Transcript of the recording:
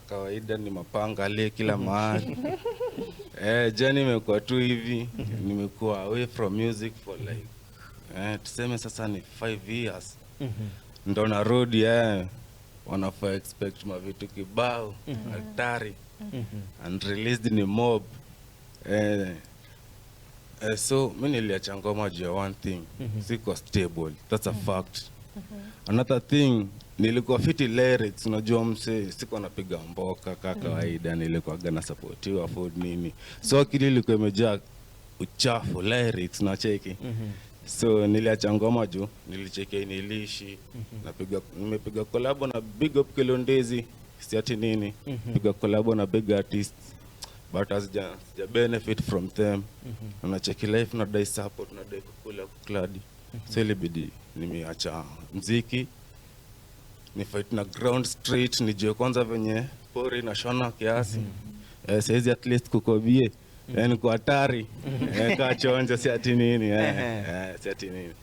Kawaida ni mapanga le kila mahali. Jani imekuwa tu hivi, nimekuwa away from music for like, tuseme sasa ni 5 years ndo narudi. Wanafaa expect mavitu kibao hatari and released ni mob. So mi niliacha ngoma juu ya one thing, siko stable, that's a fact. Another thing, nilikuwa fiti lyrics, unajua mse sikuwa napiga mboka ka kawaida, nilikuwaga nasupportiwa food nini, so akili ilikuwa imejaa uchafu, lyrics, nacheki. So niliacha ngoma juu nilicheki niliishi napiga, nimepiga kolabo na Big Up Kilondezi, siati nini, piga kolabo na big artists but sija benefit from them. Unacheki life nadai support, nadai kukula, kukladi, so ilibidi nimeacha mziki ni fight na ground street, nijue kwanza venye pori nashona kiasi. Saizi at least kukobie, niko hatari, kaa chonjo, si ati nini, si ati nini.